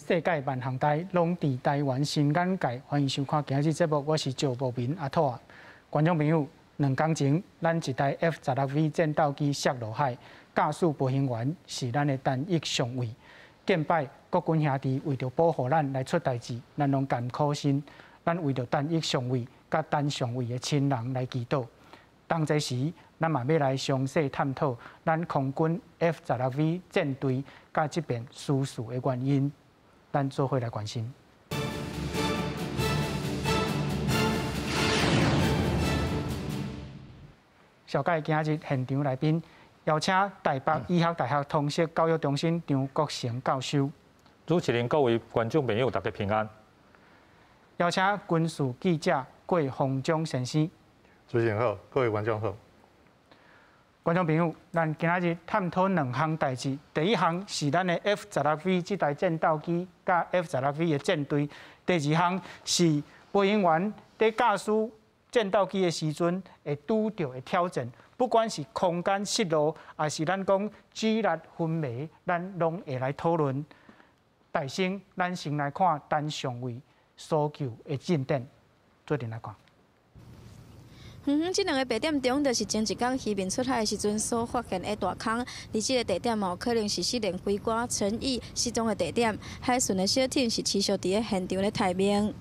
世界萬項代攏佇台灣新眼界，歡迎收看今日節目，我是趙博民阿兔仔。觀眾朋友，2工前，咱一台 F-16V 戰鬥機摔落海，駕駛飛行員是咱的陳毅上尉。近擺國軍兄弟為著保護咱來出代誌，咱攏甘苦心。咱為著陳毅上尉佮陳上尉的親人來祈禱。當這時，咱嘛欲來詳細探討咱空軍 F-16V 戰隊佮這遍失事的原因。咱做伙來關心。紹介今日現場來賓，邀請台北醫學大學通識教育中心張國成教授。主持人、各位觀眾朋友，大家平安。邀請軍事記者郭鴻忠先生。主持人好，各位觀眾好。觀眾朋友，咱今仔日探討兩項代誌。第一項是咱的 F-16V 這台戰鬥機佮 F-16V 的戰隊。第二項是飛行員佇駕駛戰鬥機的時陣會拄著的挑戰，不管是空間失誤，抑是咱講智力昏迷，咱攏會來討論。大先，咱先來看陳上尉搜救的進展，做陣來看。遠遠這兩个白點中，就是前一工漁民出海的時陣所發現的大空。而這个地點嘛，有可能是失聯飛官陳毅失蹤的地點。海巡的小艇是持續佇咧現場咧待命。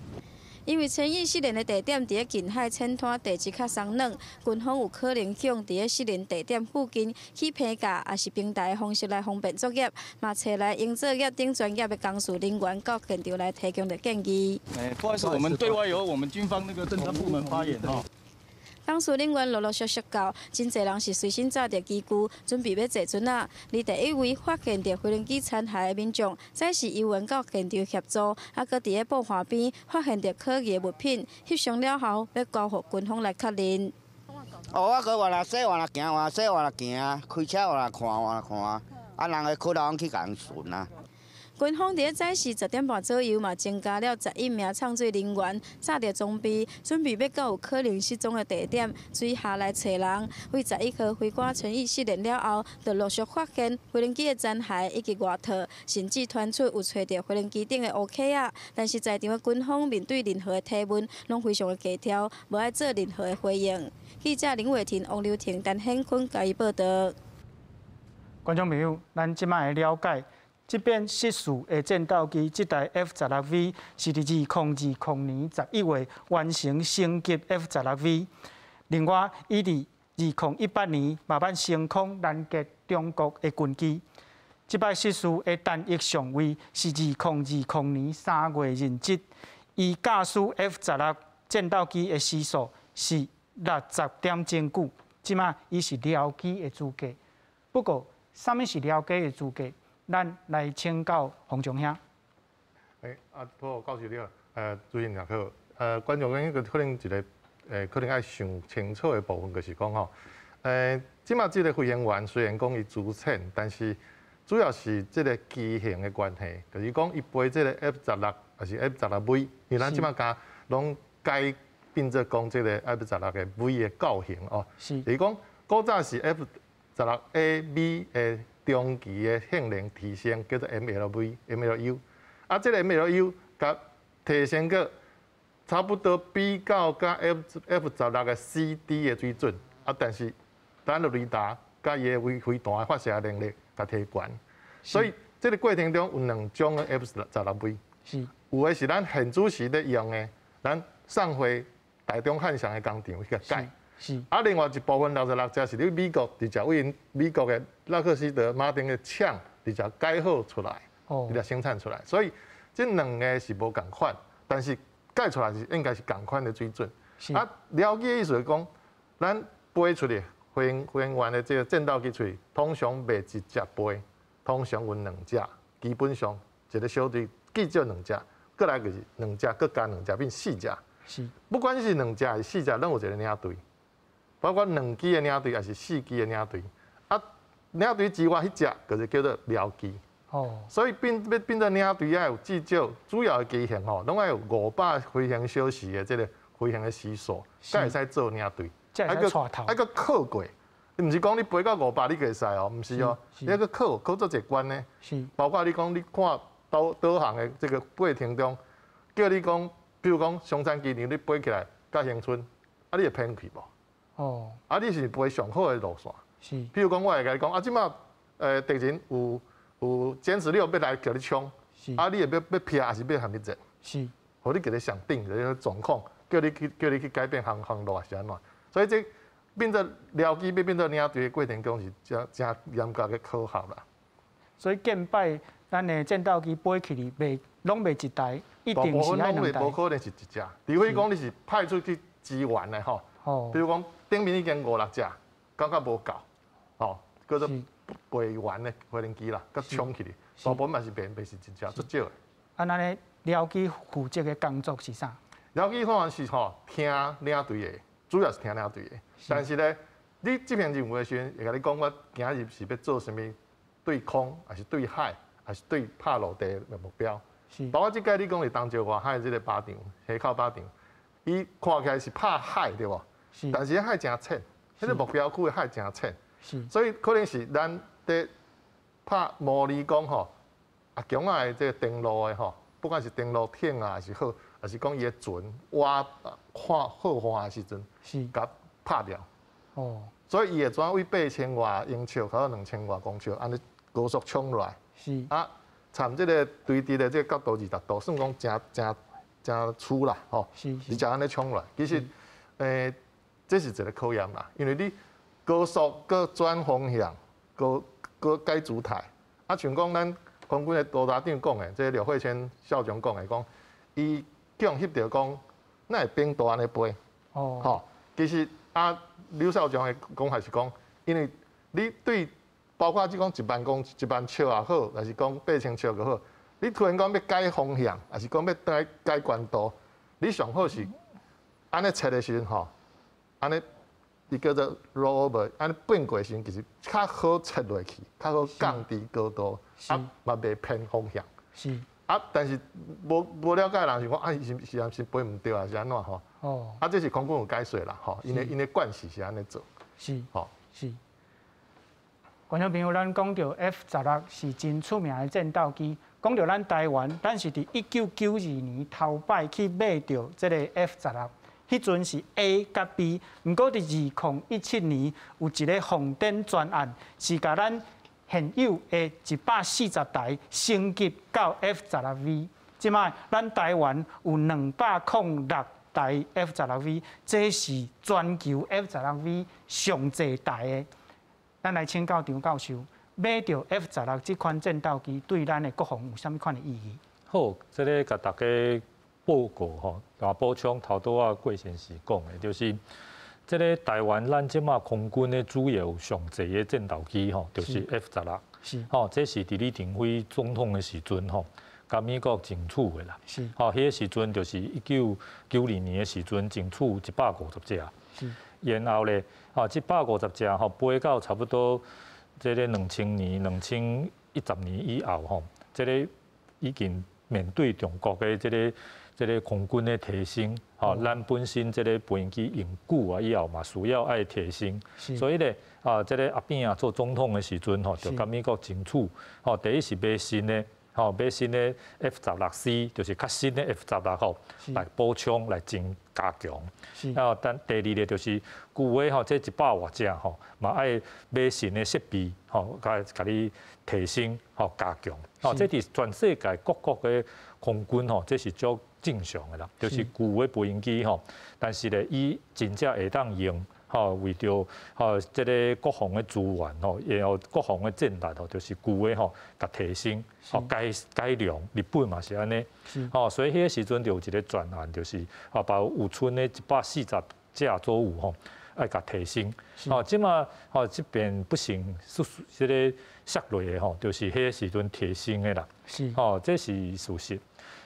因為陳毅失聯的地點佇咧近海淺灘，地質較鬆軟，軍方有可能向佇咧失聯地點附近起棚架，抑是平台的方式來方便作業，嘛揣來營造業等專業的工事人員到現場來提供著建議。不好意思，我們對外由我們軍方那個偵查部門發言哈。工事人員陸陸續續到，真濟人是隨身紮著機具，準備欲坐船仔。而第一位發現著飛行機殘骸的民眾，則是由員到現場協助，啊，閣佇咧布岸邊發現著可疑的物品，翕相了後，欲交予軍方來確認。哦，我閣往那洗往那行，往那洗往那行，開車往那看往那看，啊，人的可能去共人巡啊。軍方佇咧早時10點半左右嘛，增加了11名藏水人員，紮著裝備，準備欲到有可能失蹤的地點水下來揣人。為11號飛官陳毅失聯了後，就陸續發現飛行機的殘骸以及外套，甚至傳出有揣著飛行機頂的烏殼仔。但是在場的軍方面對任何的提問，攏非常的低調，無愛做任何的回應。記者林偉霆、王劉婷、陳顯坤加以報導。觀眾朋友，咱這擺來了解。這遍失事的戰鬥機，這台 F-16V 是佇2020年11月完成升級 F-16V。另外，伊佇2018年嘛捌升空攔截中國的軍機。這擺失事的陳毅上尉是2020年3月任職，伊駕駛 F-16戰鬥機的時速是60點鐘久，這擺伊是僚機的資格。不過，啥物是僚機的資格？咱來請教洪忠兄。阿托教授你好，主持人好，觀眾講個可能一個，可能愛想清楚的部分就是講吼，這擺這个飛行員雖然講伊資淺，但是主要是這个機型的關係，就是講伊飛這个 F-16抑是 F-16V，因為咱這擺敢攏改變做講這个 F-16的 V 的構型哦，就是講古早是 F-16A、V 的中期的性能提升叫做 MLV、MLU，啊，這个 MLU 共提升過差不多比較佮 F-16的 CD 的水準，啊，但是咱的雷達佮伊的飛彈的發射能力共提懸，所以這个過程中有兩種的 F-16V，有的是咱現主時咧用的，咱送回台中漢翔的工廠去改。啊，另外一部分66隻是佇美國直接為美國的洛克希德馬丁的廠直接改好出來，直接生產出來。所以這兩个是無仝款，但是改出來是應該是仝款的水準。啊，僚機的意思是講，咱飛出去飛行員的這个戰鬥機出去，通常袂一隻飛，通常有兩隻，基本上一个小隊至少兩隻，過來就是兩隻，閣加兩隻變四隻。不管是兩隻還是四隻，攏有一个領隊。包括兩機的領隊，抑是四機的領隊，啊，領隊之外，彼隻就是叫做僚機。所以變欲變做領隊，愛有至少主要的機型吼，攏愛有500飛行小時的這个飛行的時數，才會使做領隊。愛閣考過，毋是講你飛到500你就會使哦，毋是哦，你愛閣考考足濟關呢。包括你講你看導航的這個過程中，叫你講，比如講松山機場你飛起來到恆春，啊，你會偏去無？哦，啊，你是飛上好的路線。是。比如講，我會共你講，啊，這馬敵人有殲16欲來共你衝，啊，你會欲避還是欲和伊戰？是。予你一个上頂的狀況，叫你去改變航路還是按怎？所以這變做僚機欲變做領隊的過程中是誠誠嚴格的考核啦。所以見擺咱的戰鬥機飛起去，袂攏袂一台，一定是愛兩台。無可能是一隻，除非講你是派出去支援的吼。比如講頂面已經五六隻，感覺無夠，吼，叫做備援的飛行機啦，閣衝起去，大部分嘛是袂是一隻，足少的。啊，咱的僚機負責的工作是啥？僚機可能是吼聽領隊的，主要是聽領隊的。但是咧，你執行任務的時陣，會共你講我今日是欲做啥物，對空，還是對海，還是對拍陸地的目標。是。包括這擺你講佇東石外海這個靶場，溪口靶場，伊看起來是拍海對無？是。但是海誠淺，彼個目標區的海誠淺。是。所以可能是咱佇拍模擬講吼，阿強仔的這個登陸的吼，不管是登陸艇啊，還是好，還是講伊的船挖看好岸的時陣，是，共拍掉。哦。所以伊會怎位8000外英尺到2000外公尺，按呢高速衝落來。是。啊，參這個垂直的這個角度20度，算講誠誠誠粗啦，吼。是是。直接按呢衝落來，其實，這是一個考驗啦，因為你高速閣轉方向，閣閣改姿態，啊，像講咱空軍的督察長講的，這個劉慧谦少將講的，講伊叫人翕著講，哪會變道按呢飛？哦，吼，其實啊，劉少將的講法是講，因為你對包括這講1萬尺也好，還是講8000尺也好，你突然講欲改方向，還是講欲改改懸度，你上好是按呢切的時陣吼，按呢伊叫做 roll over，按呢變過的時陣，其實較好切落去，較好降低高度，啊嘛袂偏方向。是。啊，但是無了解的人是講啊，伊是毋是飛毋對啊，是按怎吼？哦。啊，這是空軍有解說啦，吼，𪜶的慣勢是按呢做。是。吼。是。觀眾朋友，咱講著 F 十六是真出名的戰鬥機。講著咱台灣，咱是佇1992年頭擺去買著這个 F 十六，彼陣是 A 佮 B。毋過佇2017年有一个鳳典專案，是共咱現有的140台升級到 F 十六 V。這擺咱台灣有206台 F 十六 V，這是全球 F 十六 V 上濟台的。咱來請教張教授，買著 F 十六這款戰鬥機對咱的國防有啥物款的意義？好，這个共大家報告吼，也補充頭拄仔郭先生講的，就是這个台灣咱這馬空軍的主要上濟的戰鬥機吼，就是 F 十六。是。吼，這是佇李登輝總統的時陣吼，共美國爭取的啦。是。吼，彼個時陣就是1992年的時陣，爭取150隻。是。然後咧，吼，這150隻吼，飛到差不多這个2000年、2010年以後吼，這个已經面對中國的這個空軍的提升，吼，咱本身這個飛行機用久啊以後嘛，需要愛提升，所以咧，啊，這个阿扁啊做總統的時陣吼，就共美國爭取，吼，第一是買新的，吼，買新的 F-16C，就是較新的 F 十六吼，來補充來增加強。啊，但第二个就是舊的吼，這100外隻吼，嘛愛買新的設備吼，共共你提升吼加強。吼，這佇全世界各國的空軍吼，這是足正常的啦，就是舊的飛行機吼，但是咧，伊真正會當用。吼，為著吼這个國防的資源吼，然後國防的戰力吼，就是舊的吼，共提升，吼改改良，日本嘛是按呢，吼，所以彼个時陣就有一个專案，就是吼，把有賰的140隻左右吼，愛共提升。吼，這馬吼這邊不幸出這个摔落的吼，就是彼個時陣提升的啦。是，吼，這是事實。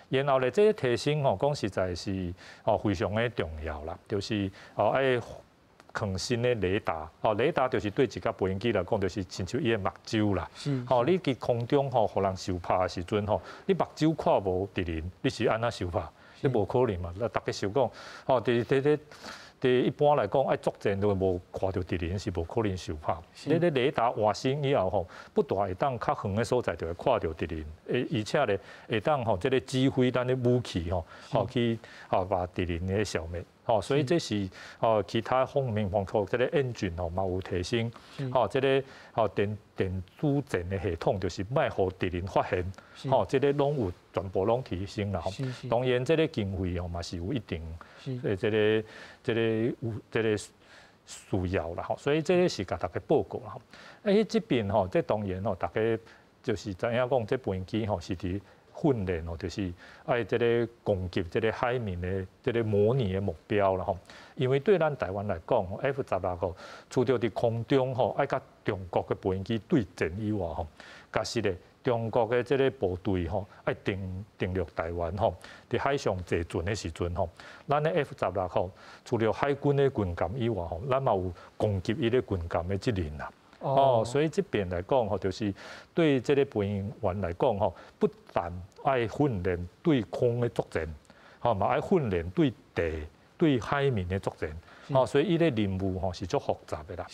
然後咧，這个提升吼，講實在是吼非常的重要啦，就是吼愛囥新的雷達，吼，雷達就是對一架飛行機來講，就是親像伊的目睭啦。是。吼，你佇空中吼，予人相拍的時陣吼，你目睭看無敵人，你是按怎相拍？你無可能嘛？那大家想講，吼，佇佇佇佇一般來講，愛作戰都無看著敵人是無可能受拍。你咧雷達換新以後吼，不但會當較遠的所在就會看著敵人，而且咧會當吼這个指揮咱的武器吼，吼去吼把敵人的消滅。吼，所以這是吼其他方面，包括這个 engine 吼嘛有提升，吼這个吼電電子戰的系統，就是莫予敵人發現，吼這个攏有全部攏提升啦。吼，當然這个經費吼嘛是有一定的這个這个有這个需要啦。吼，所以這个是共大家報告啦。吼，啊，這邊吼，這當然吼，大家就是知影講，這飛機吼是佇訓練哦，就是愛這个攻擊這个海面的這个模擬的目標啦吼。因為對咱台灣來講，F 十六吼，除著佇空中吼愛佮中國的飛機對戰以外吼，確實咧，中國的這个部隊吼愛登登陸台灣吼，佇海上坐船的時陣吼，咱的 F 十六吼，除了海軍的軍艦以外吼，咱嘛有攻擊伊个軍艦的責任啦。哦，所以這邊來講吼，就是對這个飛行員來講吼，不但愛訓練對空的作戰，吼嘛愛訓練對地、對海面的作戰。哦，所以伊个任務吼是足複雜的啦。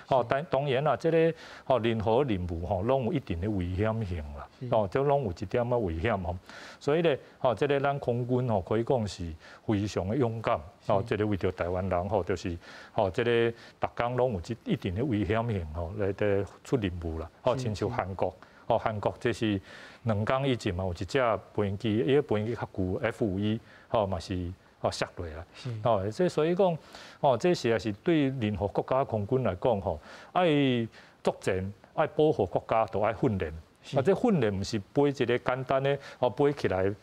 哦，但當然啦，這个吼任何任務吼攏有一定的危險性啦。哦，這攏有一點仔危險吼。所以咧，吼，這个咱空軍吼可以講是非常的勇敢。哦，這个為著台灣人吼，就是吼，這个逐工攏有這一定的危險性吼來佇出任務啦。哦，親像韓國，哦，韓國這是2工以前嘛有一隻飛機，伊个飛機較舊 F-5E，吼嘛是。哦，摔落啦！哦，這所以講，哦，這實在是對任何國家空軍來講，吼，愛作戰、愛保護國家，都愛訓練。啊，這訓練毋是飛一个簡單的，哦，飛起來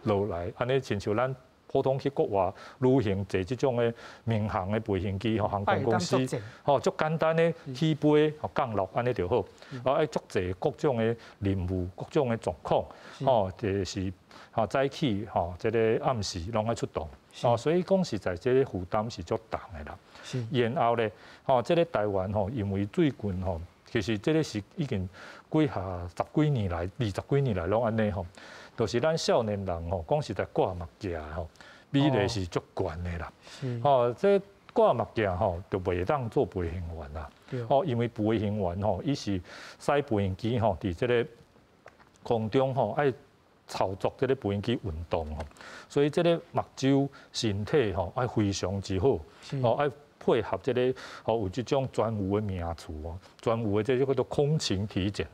落來，按呢親像咱普通去國外旅行坐這種的民航的飛行機，吼，航空公司，吼，足簡單的起飛、降落，按呢就好。啊，愛足濟各種的任務、各種的狀況，吼，就是吼早起、吼這个暗時攏愛出動。哦，所以講實在，這个負擔是足重的啦。然後咧，吼，這个台灣吼，因為最近吼，其實這个是已經幾下十幾年來、二十幾年來攏按呢吼，就是咱少年人吼，講實在掛目鏡吼，比例是足懸的啦。哦，這掛目鏡吼，就袂當做飛行員啦。哦，因為飛行員吼，伊是駛飛行機吼，佇這个空中吼愛操作這个飛行機運動吼，所以這个目睭身體吼愛非常之好，哦愛配合這个吼有這種專有的名詞哦，專有的這個叫做空勤體檢，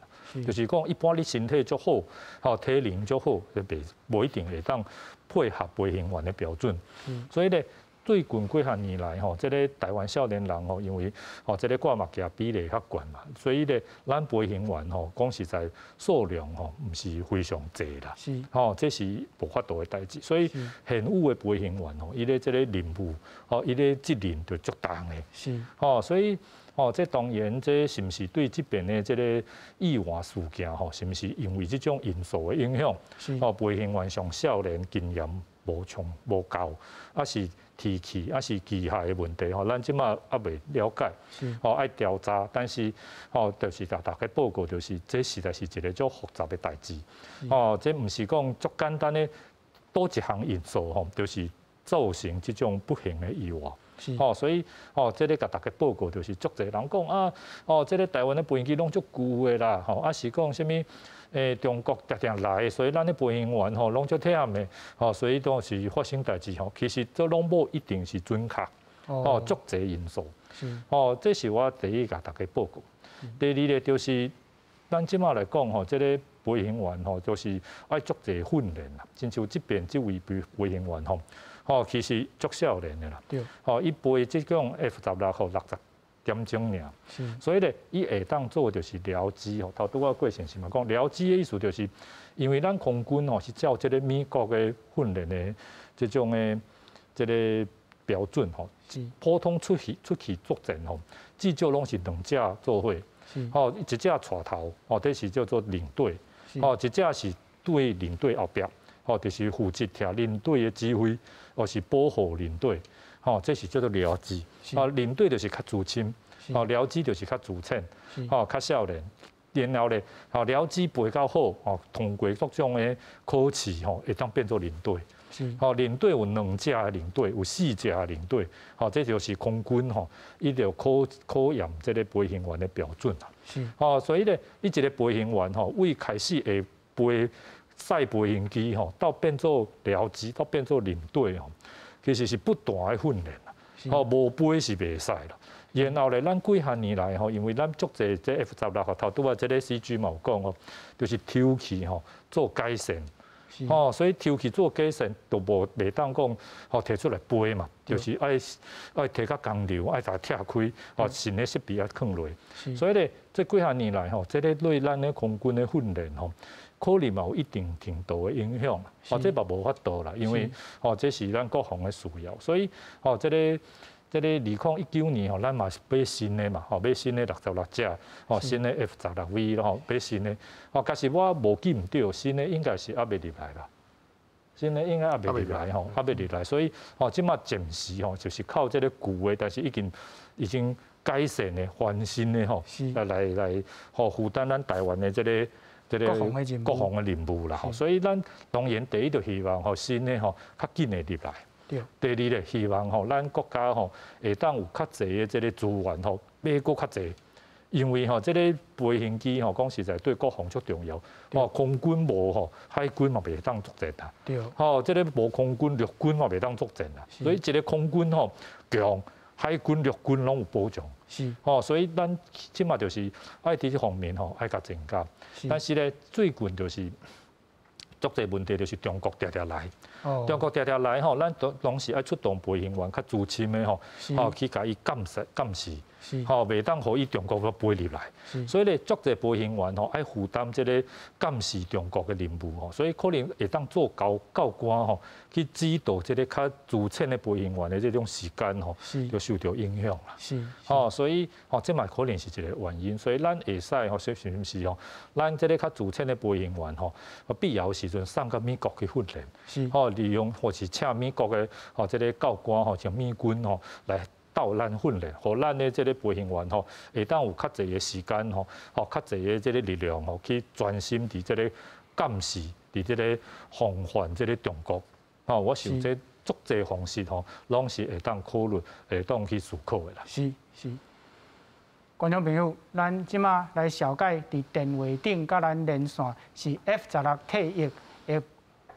就是講一般你身體足好，吼體能足好，就袂無一定會當配合飛行員的標準。所以咧，最近幾若年來吼，這个台灣少年人吼，因為吼這个掛目鏡比例較懸嘛，所以咧，咱飛行員吼講實在數量吼毋是非常濟啦。吼，這是無法度的代誌。所以現有的飛行員吼，伊咧這个任務，吼，伊咧責任就足重的。吼，所以吼，這當然這是毋是對這邊的這个意外事件吼，是毋是因為這種因素的影響？吼，飛行員上少年經驗無充無夠，抑是天氣，抑是機械的問題吼，咱這馬猶未了解，吼愛調查，但是吼，就是共大家報告，就是這實在是一个足複雜的代誌，吼，這毋是講足簡單的佗一項因素吼，就是造成這種不幸的意外。吼，所以吼，這个共大家報告就是足濟人講啊，哦，這个台灣的飛機攏足舊的啦，吼，抑是講啥物？中國定定來，所以咱的飛行員吼攏足忝的，吼，所以都是發生代誌吼。其實這攏無一定是準確，哦，足濟因素。哦，這是我第一共大家報告。第二个就是咱這馬來講吼，這个飛行員吼，就是愛足濟訓練啦。親像這邊這位飛飛行員吼，吼，其實足少年的啦。吼，伊飛這種 F 十六吼60點鐘爾，所以咧，伊會當做就是僚機吼。頭拄仔過程是嘛講僚機的意思就是，因為咱空軍吼是照這个美國的訓練的這種的這个標準吼，普通出去出去作戰吼，至少攏是兩隻做伙，吼，一隻帶頭，吼，這是叫做領隊，吼，一隻是對領隊後壁，吼，就是負責聽領隊的指揮，或是保護領隊。吼，這是叫做僚機。哦，領隊就是較資深，哦，僚機就是較資淺，吼，較少年。然後咧，吼，僚機飛較好，吼，通過各種的考試，吼，會當變做領隊。吼，领队有两隻的領隊，有四隻的領隊，吼，這就是空軍吼，伊就考驗這个飛行員的標準啦。吼，所以咧，伊一个飛行員吼，為開始會飛賽飛行機吼，到變做僚機，到變做領隊吼，其實是不斷的訓練啦。吼，無飛是袂使啦。然後咧，咱幾項年來吼，因為咱足濟這 F 十六吼，頭拄仔這个 CG 嘛有講哦，就是抽去吼做改善。吼，所以抽去做改善，就無袂當講吼提出來飛嘛，就是愛提較工流，愛共拆開，吼新的設備愛囥落。所以咧，這幾項年來吼，這个對咱的空軍的訓練吼，可能嘛有一定程度的影響。哦，這嘛無法度啦，因為吼這是咱國防的需要，所以吼這个。這个2019年吼，咱嘛是買新的嘛，吼買新的66隻，吼新的 F 十六 V 吼買新的，吼其實我無記毋對，新的應該是猶未入來吧？新的應該猶未入來吼，猶未入來，所以吼這馬暫時吼就是靠這个舊的，但是已經改善的、翻新的吼，來吼負擔咱台灣的這个國防的任務啦。所以咱當然第一就希望吼新的吼較緊的入來。第二咧，希望吼，咱國家吼會當有較濟的這个資源吼，買閣較濟，因為吼這个飛行機吼，講實在對國防足重要。吼，空軍無吼，海軍嘛袂當作戰啦。吼，這个無空軍，陸軍嘛袂當作戰啦。所以一个空軍吼強，海軍、陸軍攏有保障。吼，所以咱這馬就是愛佇這方面吼愛共增加。但是咧，最近就是足濟問題，就是中國定定來。中國定定來吼，咱攏是愛出動飛行員較資深的吼，吼去共伊監視監視，吼袂當予伊中國閣飛入來。所以咧，足濟飛行員吼愛負擔這个監視中國的任務吼，所以可能會當做教官吼去指導這个較資淺的飛行員的這種時間吼，就受著影響啦。吼，所以吼這嘛可能是一個原因。所以咱會使吼，是毋是吼？咱這个較資淺的飛行員吼，必要時陣送到美國去訓練，吼利用或是請美國的吼這个教官吼，像美軍吼來鬥咱訓練，予咱的這个飛行員吼，會當有較濟的時間吼，吼較濟的這个力量吼，去專心佇這个監視，佇這个防範這个中國。吼，我想這足濟方式吼，攏是會當考慮，會當去思考的啦。是。觀眾朋友，咱這馬來紹介佇電話頂佮咱連線是 F 十六退役的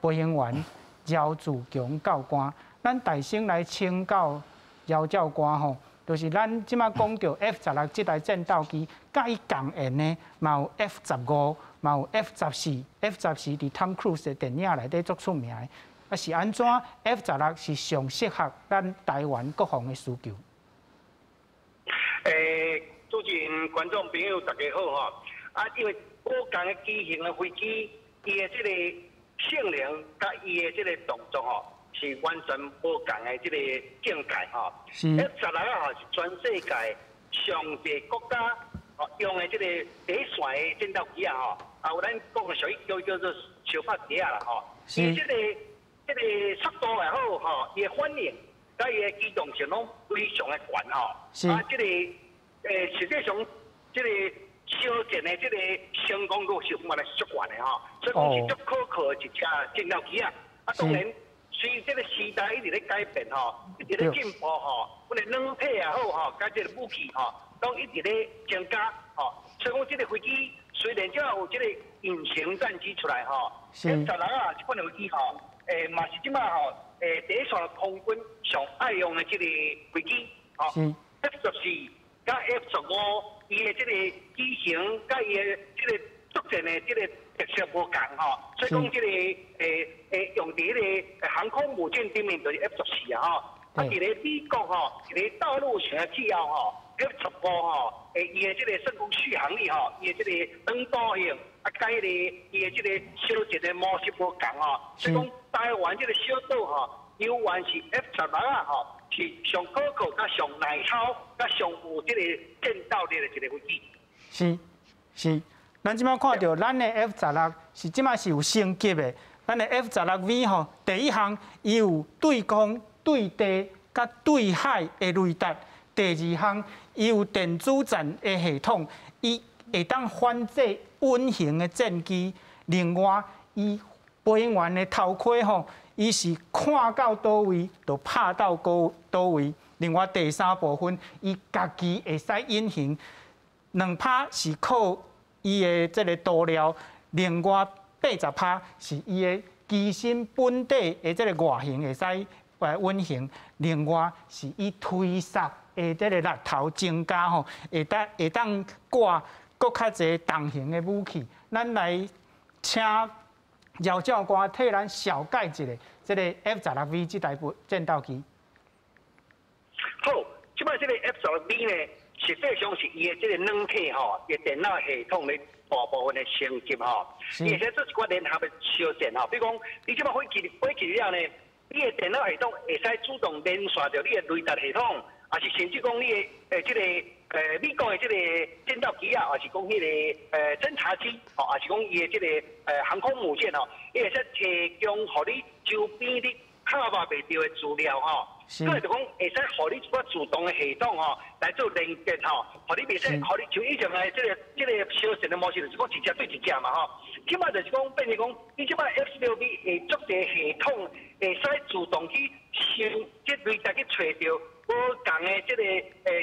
飛行員饒志強教官。咱大聲來請教饒教官吼，就是咱這馬講著 F 十六這台戰鬥機，佮伊仝緣的嘛有 F 十五，嘛有 F 十四，F 十四佇 Tom Cruise 的電影內底足出名的。啊，是按怎 F 十六是上適合咱台灣國防的需求？主持人、觀眾朋友，大家好吼！啊，因為無仝的機型的飛機，伊的這个性能佮伊的這个動作吼，是完全無仝的這个境界吼。F 十六啊，是全世界上濟國家吼用的這个第一線的戰鬥機啊吼，啊有咱講的俗語叫做相拍機仔啦吼。伊這个速度也好吼，伊的反應佮伊的機動性攏非常的懸吼。啊，這个實際上這个小戰的這个成功率是原來是足懸的吼，所以講是足可靠的一隻戰鬥機仔。啊，當然隨這个時代一直咧改變吼，一直咧進步吼，阮的軟體也好吼，佮這个武器吼，攏一直咧增加吼。所以講這个飛機雖然這有這个隱形戰機出來吼，F 十六啊，這款的飛機吼，嘛是這馬吼，第一線空軍上愛用的這个飛機吼。F 十四佮 F 十五，伊的這个機型佮伊的這个作戰的這个特色無仝吼，所以講這个用佇彼个航空母艦頂面就是 F 十四啊吼，啊佇咧美國吼，佇咧大陸型的氣候吼，F 十五吼，伊的這个算講續航力吼，伊的這个長度性啊，佮彼个伊的這个小戰的模式無仝吼，所以講台灣這个小島吼，猶原是 F 十六啊吼，是上可靠、佮上耐操、佮上有這个戰鬥力的一个飛機。是，咱這馬看著咱的 F 十六是這馬是有升級的，咱的 F 十六 V 吼，第一項伊有對空、對地、佮對海的雷達；第二項伊有電子戰的系統，伊會當反制隱形的戰機。另外，伊飛行員的頭盔吼，伊是看到佗位就拍到佗位。另外第三部分，伊家己會使隱形，2%是靠伊的這个塗料，另外80%是伊的機身本體的這个外形會使隱形，另外是伊推捒的這个力頭增加吼，會當掛閣較濟重型的武器。咱來請姚教官替咱紹介一下這个 F-16V 這台部戰鬥機。好，這擺這个 F-16V 呢，實際上是伊的這个軟體吼，伊電腦系統咧大部分的升級吼，伊會使做一寡聯合的相戰吼，比如講，你這擺飛機了呢，你的電腦系統會使主動連線著你的雷達系統，抑是甚至講你的這个美國的這个戰鬥機啊，抑是講彼个偵察機，吼，抑是講伊的這个航空母艦吼，伊會使提供予你周邊你敲袂著的資料吼。閣就講會使予你一寡自動的系統吼來做連結吼，予你袂使，予你像以前的這个相戰的模式，就是講一隻對一隻嘛吼。這擺就是講變成講，你這擺 F-16V 會足濟系統會使自動去收這雷達去揣著無仝的這个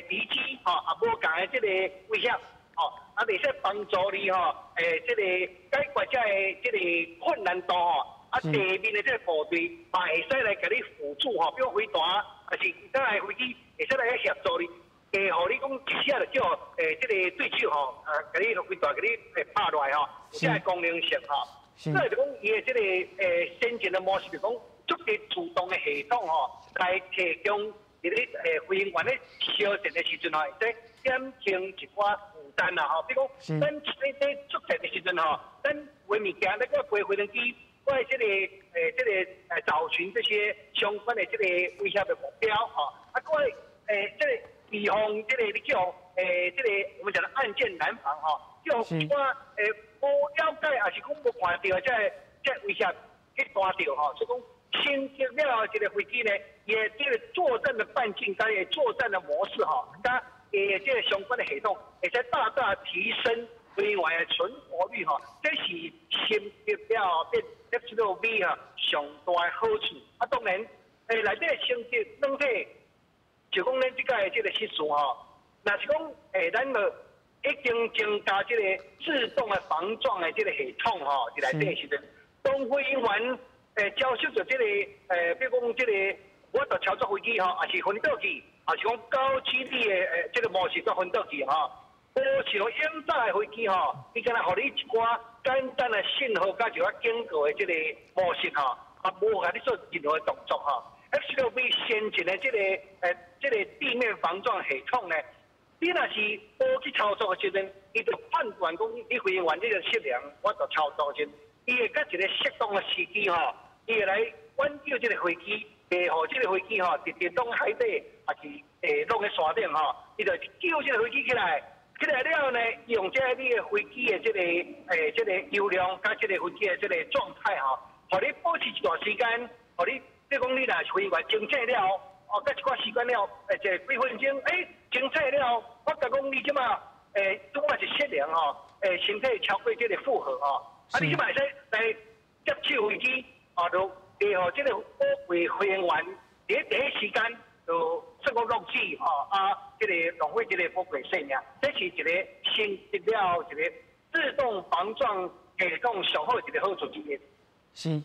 敵機吼，啊無仝的這个威脅吼，啊會使幫助你吼，這個解決這个這个困難度吼。啊，地面的這个部隊嘛會使來共你輔助吼，比如飛彈，抑是其他的飛機會使來協助你，會予你講一下就叫這个對手吼，啊，共你飛彈共你拍落來吼，有這个功能性吼。所以就講伊的這个先進的模式，就講足濟自動的系統吼，來提供佇咧飛行員咧相戰的時陣吼，會使減輕一寡負擔啦吼。比如講，咱咧作戰的時陣吼，咱有的物件咧閣飛飛行機。我的這個找尋這些相關的這個威脅的目標吼，啊，閣這個預防這個你叫這個我們講的暗箭難防吼，叫一寡無了解，抑是講無看著這个這個威脅去彈著吼，所以講升級了後，這个飛機呢，伊的這個作戰的半徑佮伊作戰的模式吼，佮這個相關的系統，會使大大提升飛行員的存活率吼，這是升級了後變 F-16V 啊上大的好處。啊，當然，內底升級軟體，就講咱這擺的這個失事吼，若是講咱就已經增加這個自動的防撞的這個系統吼，佇內底時陣，當飛行員接收著這個比如講這個我著操作飛機吼，抑是分導機，抑是講高機率的這個模式做分導機吼。無像以早的飛機吼，伊敢若予你一寡簡單的信號佮一寡警告的這个模式吼，啊無共你做任何的動作吼。F-16V 先進的這個地面防撞系統呢，你若是無去操作的時陣，伊就判斷講你飛行員這個失靈，我就操作時陣，伊會佮一個適當的時機吼，伊會來挽救這個飛機，袂予這個飛機吼佇地中海底，抑是落咧山頂吼，伊就救這個飛機起來。起來了後呢，用這個你的飛機的這個油量，佮這個飛機的這個狀態吼，予你保持一段時間，予你，比如講你若是飛行員清醒了後，哦，佮一寡時間了，這幾分鐘，清醒了後，我共講你這馬，拄仔是失靈吼，身體超過這個負荷吼，啊，你這馬會使來接手飛機，啊，就會予這個寶貴飛行員佇第一時間就算講落死吼，啊，這個浪費這個寶貴生命，這是一個升級了後一個自動防撞系統上好一個好處之一。是，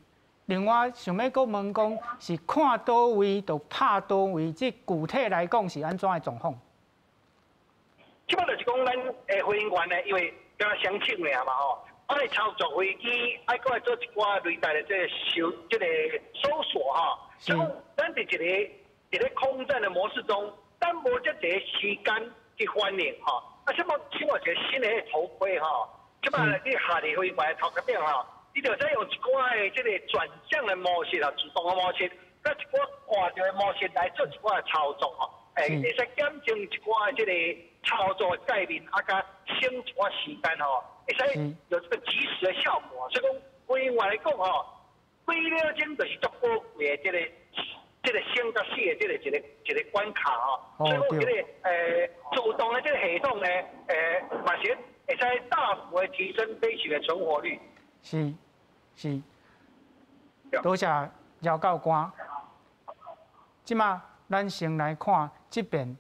另外想欲閣問講，是看佗位就拍佗位，這具體來講是按怎的狀況？這擺就是講，咱飛行員呢，因為敢若雙手爾嘛吼，愛操作飛機，愛閣愛做一寡雷達的這個搜這個搜索吼。所以講，咱佇一個空戰的模式中，咱無遮濟時間去反應吼。啊，什麼什麼一個新的頭盔吼，這擺你下佇飛行員頭殼頂吼，你就使用一寡的這個轉向的模式啊，自動的模式，佮一寡掛著的模式來做一寡的操作吼，會使減輕一寡的這個操作的界面，啊，佮省一寡時間吼，會使有這個即時的效果。所以講，飛行員來講吼，幾秒鐘就是足寶貴的這個生佮死的這個一個關卡吼。所以講，這個自動的這個系統呢，嘛是會使大幅的提升飛行的存活率。是是，多謝姚教官，這馬咱先來看這遍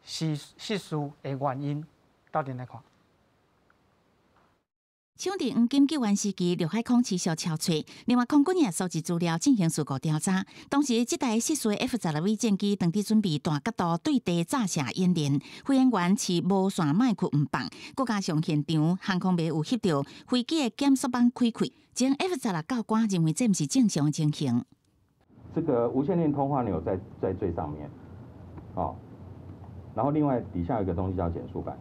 是失事的原因，鬥陣來看。搶佇黃金救援時期，陸海空持續敲揣。另外，空軍也收集資料進行事故調查。當時，這台失事的 F 十六 V 戰機當佇準備大角度對地炸射演練，飛行員持無線麥克毋放，閣加上現場航空迷有翕著飛機的減速板開開，前 F 十六教官認為這毋是正常的情形。這個無線電通話鈕在最上面，哦，然後另外底下有一個東西叫減速板。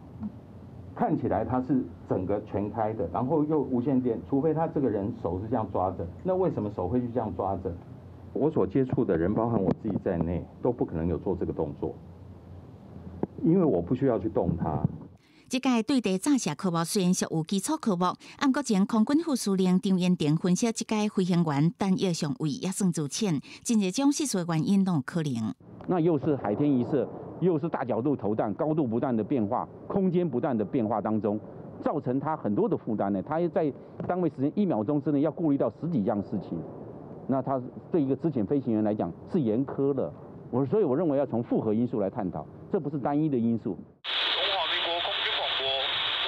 看起來它是整個全開的，然後又無線電，除非他這個人手是這樣抓着，那為什麼手會去這樣抓着？我所接觸的人，包含我自己在內，都不可能有做這個動作，因為我不需要去動它。這屆對地炸射科目雖然屬有基礎科目，毋過前空軍副司令張延廷分析，這屆飛行員彈藥上位也算資淺，真濟種失事的原因攏有可能。那又是海天一色。又是大角度投彈，高度不斷的變化，空間不斷的變化當中，造成他很多的負擔呢。他在單位時間1秒鐘之內要顧慮到十幾樣事情，那他對一個資淺飛行員來講是嚴苛的。所以我認為要從複合因素來探討，這不是單一的因素。中華民國空軍廣播，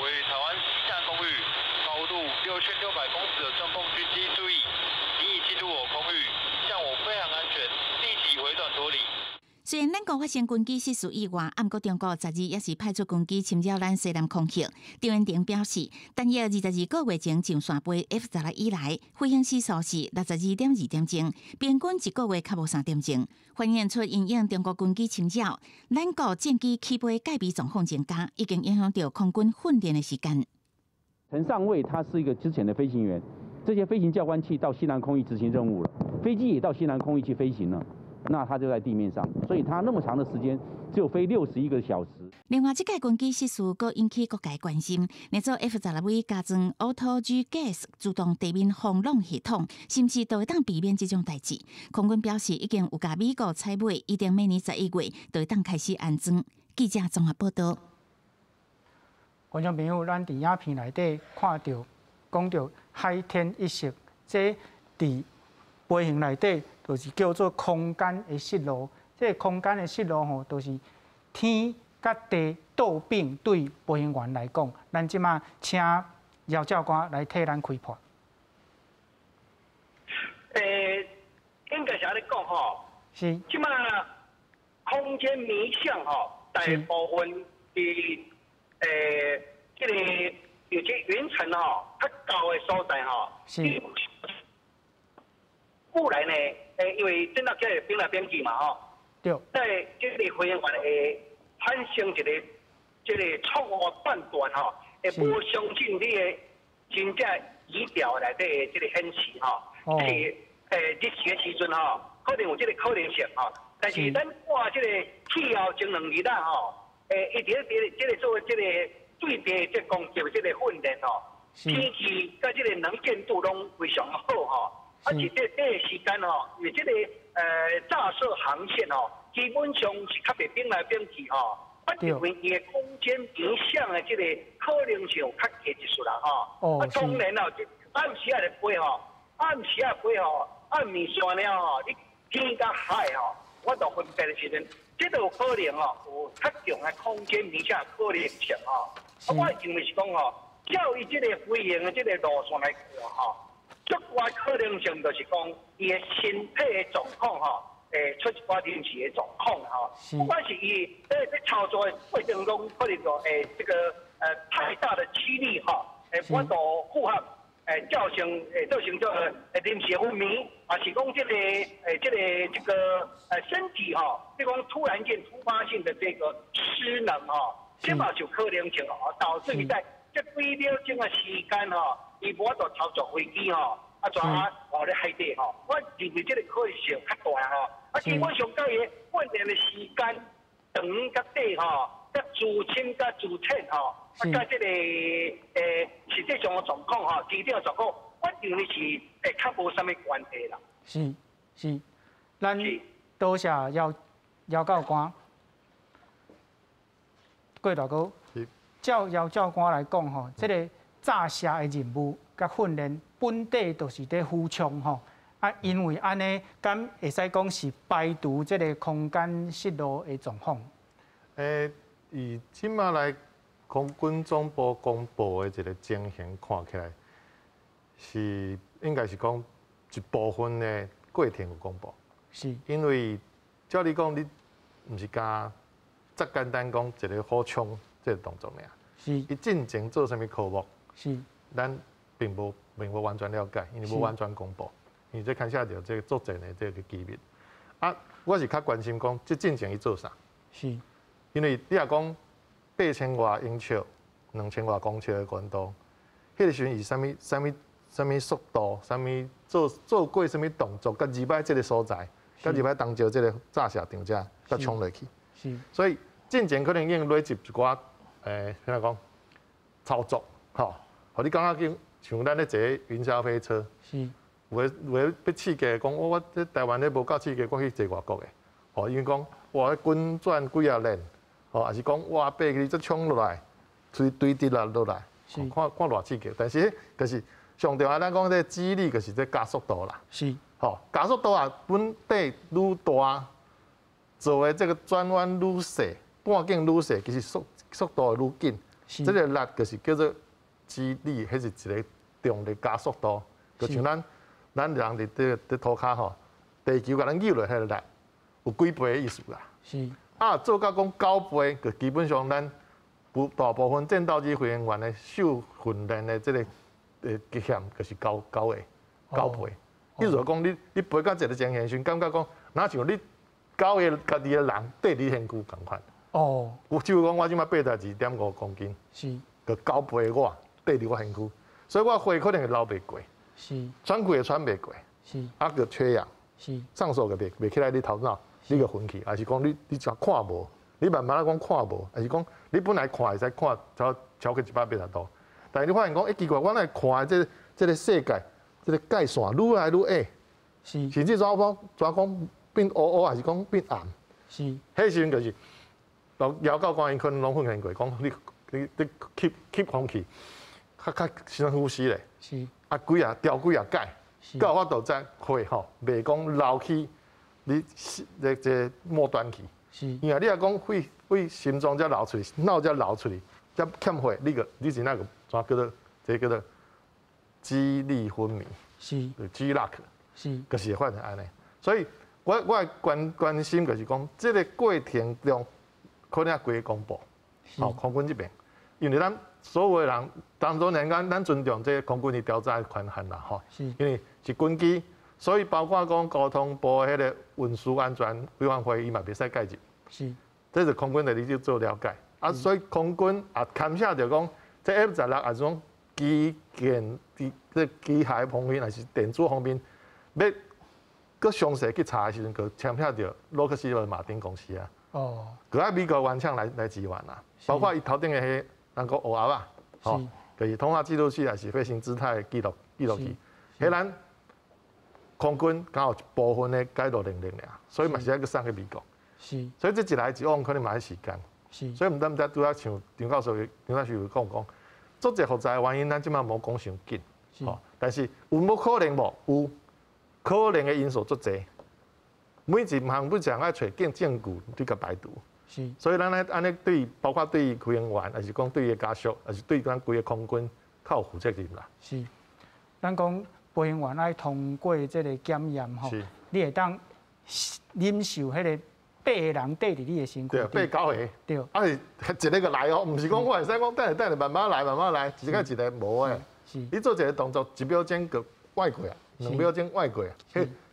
為台灣西南空域高度6600公尺的中共軍機注意，你已進入我空域，向我飛行安全，立即回轉脫離。雖然咱國發生軍機失事意外，毋過中國十二也是派出軍機侵擾咱西南空域。張延廷表示，單約22個月前上線飛 F 十六以來，飛行時速是62.2點鐘，平均一個月較無3點鐘，反映出因應中國軍機侵擾，咱國戰機起飛蓋備狀況增加，已經影響著空軍訓練的時間。陳上尉他是一個資淺的飛行員，這些飛行教官去到西南空域執行任務了，飛機也到西南空域去飛行了。那他就在地面上，所以他那麼長的時間只有飛61個小時。另外，這屆軍機失事，閣引起各界關心。捏做 F 十六 V 加裝 Auto G Gas 自動地面防浪系統，是毋是就會當避免這種代誌？空軍表示，已經有共美國採買，預定明年11月就會當開始安裝。記者綜合報道。觀眾朋友，咱佇影片內底看著，講著海天一色，這佇飛行內底。就是叫做空間的失誤，這個空間的失誤吼，就是天佮地倒並對飛行員來講，咱這馬請姚教官來替咱開破。應該是按呢講吼，是。這馬空間迷向吼，大部分佇這個有這雲層吼較高的所在吼，是。過來呢？因為戰鬥機會變來變去嘛，吼。對。在這個飛行員會產生一個這個錯誤判斷，吼，會無相信你的真正儀表內底的這個顯示，吼。哦。是日時的時陣，吼，可能有這個可能性，吼。但是咱看這個氣候前2日啊，吼，伊佇咧這個做這個對地這攻擊這個訓練，吼，天氣佮這個能見度攏非常好，吼。啊，是這個時間吼，因為這個炸射航線吼，基本上是較袂變來變去吼。啊，因為伊的空間影響的這個可能性有較低一絲啦吼。哦，啊，當然啦，暗時仔咧飛吼，暗時仔飛吼，暗暝山了吼，你天佮海吼，我都分辨的時陣，這都有可能吼，有較強的空間影響可能性吼。啊，我認為是講吼，照伊這個飛行的這個路線來看吼。足大可能性就是講，伊的身體的狀況吼，會出一寡臨時的狀況吼。不管是伊咧操作的過程中，可能就這個太大的驅力吼，會無法度負荷，造成這個臨時昏迷，啊是講這個身體吼，這講突然間突發性的這個失能吼，這嘛是有可能性哦，導致伊在這幾秒鐘的時間吼。伊無法度操作飛機吼，啊，怎啊落咧海底吼？我認為這個可能性較大吼。啊，基本上佮伊訓練的時間長佮短吼，佮資深佮資淺吼，啊，佮這個實際上的狀況吼，機頂的狀況，我認為是會較無啥物關係啦。是是，咱多謝姚姚教官，郭大哥，照姚教官來講吼，這個炸射的任務佮訓練本底就是佇俯衝吼，啊，因為按呢，敢會使講是排除這个空間失誤的狀況？以這馬來空軍總部公布的一个情形看起來，是應該是講一部分的過程有公布。因為照你講，你毋是敢遮簡單講一个火槍這个動作爾。伊進前做啥物科目？咱並無完全了解，因為無完全公布。因為這牽涉著這个作戰的這个機密。啊，我是較關心講，這進前伊做啥？因為你若講8000外英尺、2000外公尺的高度，彼个時陣是啥物、啥物、啥物速度、啥物做過啥物動作，佮入來這个所在，佮入來東石這个炸射場遮，佮衝落去。所以進前可能已經累積一寡，怎樣講操作，吼，予你感覺像咱咧坐雲霄飛車。有的有的欲刺激，講我這台灣咧無夠刺激，我去坐外國的，吼，因為講哇，滾轉幾仔輪，吼，抑是講哇，爬去這衝落來，隨堆直啦落來，看看偌刺激。但是就是上重要，咱講這肌力就是這加速度啦。吼，加速度啊，本底愈大，做的這個轉彎愈細，半徑愈細，其實速度會愈緊。這个力就是叫做肌力，彼是一个重力加速度，就像咱人佇塗跤吼，地球共咱扭落彼个力，有幾倍的意思啦。啊，做到講九倍，就基本上咱有大部分戰鬥機飛行員的受訓練的這个極限，就是九個九倍。意思講，你飛到一个情形時，感覺講，若像你九个家己的人綴佇身軀仝款。有就講我這馬82.5公斤，就九倍我綴佇我身軀，所以我血可能會流袂過。喘氣會喘袂過。啊，閣缺氧。上訴閣袂起來，你頭腦你閣昏去，抑是講你就看無，你慢慢仔講看無，抑是講你本來看會使看超過180度，但是你發現講，欸，奇怪，我來看的這个世界，這个界線愈來愈矮，甚至怎講怎講變烏烏，抑是講變暗。彼時陣就是，姚教官𪜶可能攏訓練過，講你吸空氣，較深呼吸咧。啊，幾啊調幾啊擺，才有法度才血吼，袂講流去你這末端去。因為你若講血為心臟才流出去，腦才流出去，才欠血，你個你是那個怎叫做這個叫做肌力昏迷。肌 lock。就是會發生按呢。所以我的關心就是講，這个過程中可能猶未公布，吼，空軍這邊，因為咱所有的人當中，咱尊重這个空軍的調查的權限啦，吼，因為是軍機，所以包括講交通部彼个運輸安全委員會，伊嘛袂使介入。這是空軍的你去做了解。啊，所以空軍也牽涉著講，這 F-16也是講機電這機械方面，還是電子方面，欲閣詳細去查的時陣，閣牽涉著洛克希德馬丁公司啊。閣愛美國原廠來支援啦，包括伊頭頂的彼人講烏鴨仔，吼，就是通話記錄器，抑是飛行姿態記錄器，彼咱空軍敢有一部分的解讀能力爾，所以嘛是愛閣送去美國。所以這一來一往可能嘛愛時間。所以毋知拄仔像張教授有講講，足濟複雜的原因，咱這馬無講傷緊，吼。但是有無可能無？有可能的因素足濟。每一項每一項愛揣證據去共排除。所以咱咧按呢對，包括對飛行員，抑是講對伊的家屬，抑是對咱規个空軍較有負責任啦。是。咱講飛行員愛通過這个檢驗吼，你會當忍受彼个八个人綴佇你的身軀。對，八九个。啊是一个個來哦，毋是講我會使講等下等下慢慢來慢慢來，一個一個無的。你做一个動作，一秒鐘就歪過啊，2秒鐘歪過啊，